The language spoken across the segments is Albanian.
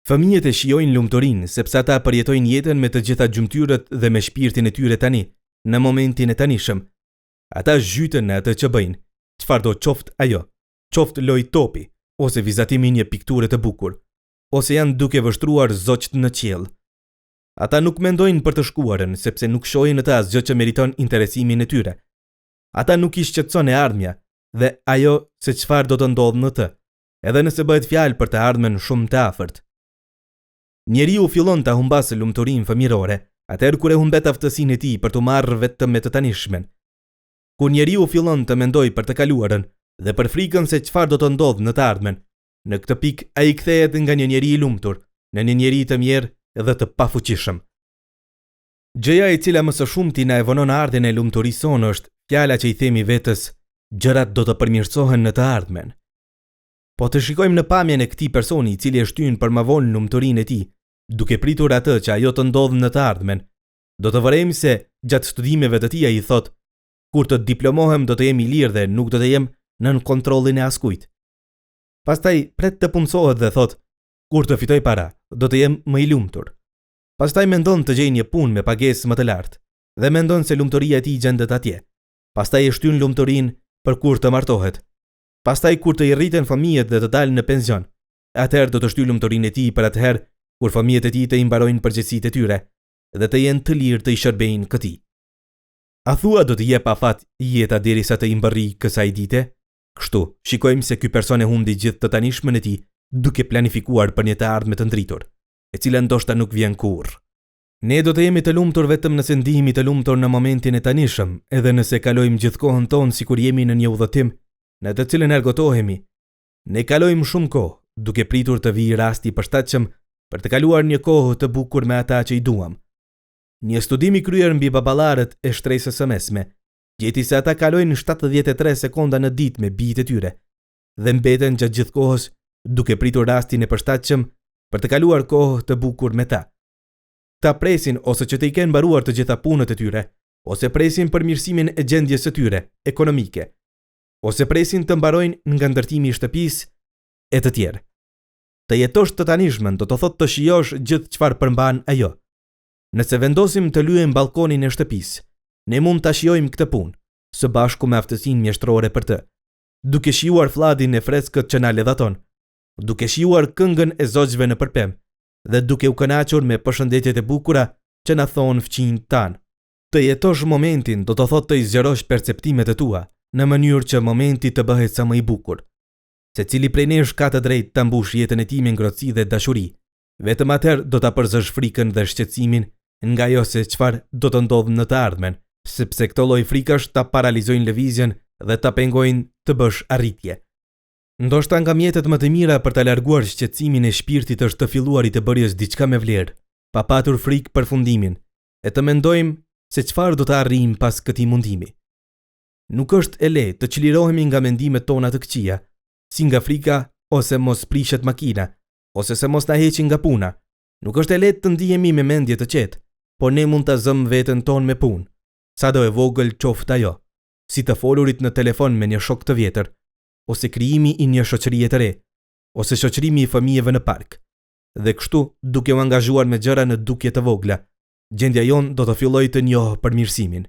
Fëmijët e shijojnë lumturinë, sepse ata përjetojnë jetën me të gjitha gjymtyrët dhe me shpirtin e tyre tani, në momentin e tanishëm. Ata zhyten në atë që bëjnë, çfarëdo qoftë ajo, qoftë lojë topi, ose vizatimi i një pikture të bukur, ose janë duke vështruar zogjtë në qiell. Ata nuk mendojnë për të shkuarën, sepse nuk shohin në të asgjë që meriton interesimin e tyre. Ata nuk i shqetëson e ardhmja dhe ajo se çfarë do të ndodhë në të, edhe nëse bëhet fjalë për të ardhmen shumë të afërt. Njeriu fillon ta humbasë lumturinë fëmijërore, atëherë kur e humbet aftësinë e tij për t'u marrë vetëm me të tanishmen. Kur njeriu fillon të mendojë për të kaluarën dhe për frikën se çfarë do të ndodhë në të ardhmen, në këtë pikë ai kthehet nga një njeri i lumtur në një njeri të mjerë dhe të pafuqishëm. Gjëja e cila më së shumti na e vonon ardhjen e lumturisë sonë është fjala që i themi vetes, gjërat do të përmirësohen në të ardhmen. Po të shikojmë në pamjen e këtij personi i cili e shtyn për më vonë lumturinë e tij, duke pritur atë që ajo të ndodhë në të ardhmen, do të vërejmë se gjatë studimeve të tij ai thotë, kur të diplomohem do të jem i lirë dhe nuk do të jem nën kontrollin e askujt. Pastaj pret të punësohet dhe thotë, kur të fitoj para, do të jem më i lumtur. Pastaj mendon të gjejë një punë me pagesë më të lartë dhe mendon se lumturia e tij gjendet atje. Pastaj e shtyn lumturinë për kur të martohet. Pastaj kur të i rriten fëmijët dhe të dalë në pension, atëherë do të shtyjë lumturinë e tij për atëherë kur fëmijët e tij të i mbarojnë përgjegjësitë e tyre dhe të jenë të lirë të i shërbejnë këtij. A thua do t'i jep afat jeta derisa të i mbërrijë kësaj dite? Kështu, shikojmë se ky person e humbi gjithë të tanishmen e tij duke planifikuar për një të ardhme të ndritur. e cila ndoshta nuk vjen kurrë. Ne do të jemi të lumtur vetëm nëse ndihemi të lumtur në momentin e tanishëm, edhe nëse kalojmë gjithë kohën tonë sikur jemi në një udhëtim në të cilën argëtohemi. Ne kalojmë shumë kohë duke pritur të vijë rasti i përshtatshëm për të kaluar një kohë të bukur me ata që i duam. Një studim i kryer mbi baballarët e shtresës së mesme gjeti se ata kalojnë 73 sekonda në ditë me bijtë e tyre dhe mbeten gjatë gjithë kohës duke pritur rastin e përshtatshëm për të kaluar kohë të bukur me ta. Ata presin ose që të i kenë mbaruar të gjitha punët e tyre, ose presin përmirësimin e gjendjes së tyre ekonomike, ose presin të mbarojnë nga ndërtimi i shtëpisë e të tjerë. Të jetosh të tanishmen do të thotë të shijosh gjithë çfarë përmban ajo. Nëse vendosim të lyejmë ballkonin e shtëpisë, ne mund ta shijojmë këtë punë, së bashku me aftësinë mjeshtërore për të, duke shijuar flladin e freskët që na ledhaton, duke shijuar këngën e zogjve nëpër pemë dhe duke u kënaqur me përshëndetjet e bukura që na thonë fqinjtë tanë. Të jetosh momentin do të thotë të i zgjerosh perceptimet e tua, në mënyrë që momenti të bëhet sa më i bukur. Secili prej nesh ka të drejtë ta mbushë jetën e tij me ngrohtësi dhe dashuri. Vetëm atëherë do ta përzësh frikën dhe shqetësimin nga ajo se çfarë do të ndodhë në të ardhmen, sepse këto lloj frikash ta paralizojnë lëvizjen dhe ta pengojnë të bësh arritje. Ndoshta nga mjetet më të mira për ta larguar shqetësimin e shpirtit është të filluarit e bërjes diçka me vlerë, pa patur frikë përfundimin, e të mendojmë se çfarë do të arrijmë pas këtij mundimi. Nuk është e lehtë të çlirohemi nga mendimet tona të këqija, si nga frika ose mos prishet makina, ose se mos na heqin nga puna. Nuk është e lehtë të ndihemi me mendje të qetë, por ne mund ta zëmë veten tonë me punë, sado e vogël qoftë ajo, si të folurit në telefon me një shok të vjetër, ose krijimi i një shoqërie të re, ose shoqërimi i fëmijëve në park. Dhe kështu, duke u angazhuar me gjëra në dukje të vogla, gjendja jonë do të fillojë të njohë përmirësimin.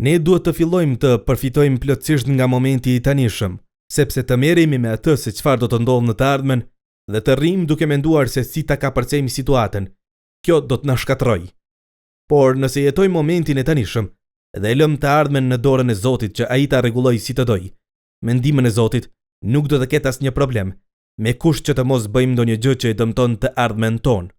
Ne duhet të fillojmë të përfitojmë plotësisht nga momenti i tanishëm, sepse të merremi me atë se çfarë do të ndodhë në të ardhmen dhe të rrimë duke menduar se si ta kapërcejmë situatën, kjo do të na shkatërrojë. Por nëse jetojmë momentin e tanishëm dhe e lëmë të ardhmen në dorën e Zotit që ai ta rregullojë si të dojë, me ndihmën e Zotit nuk do të ketë asnjë problem, me kusht që të mos bëjmë ndonjë gjë që e dëmton të ardhmen tonë.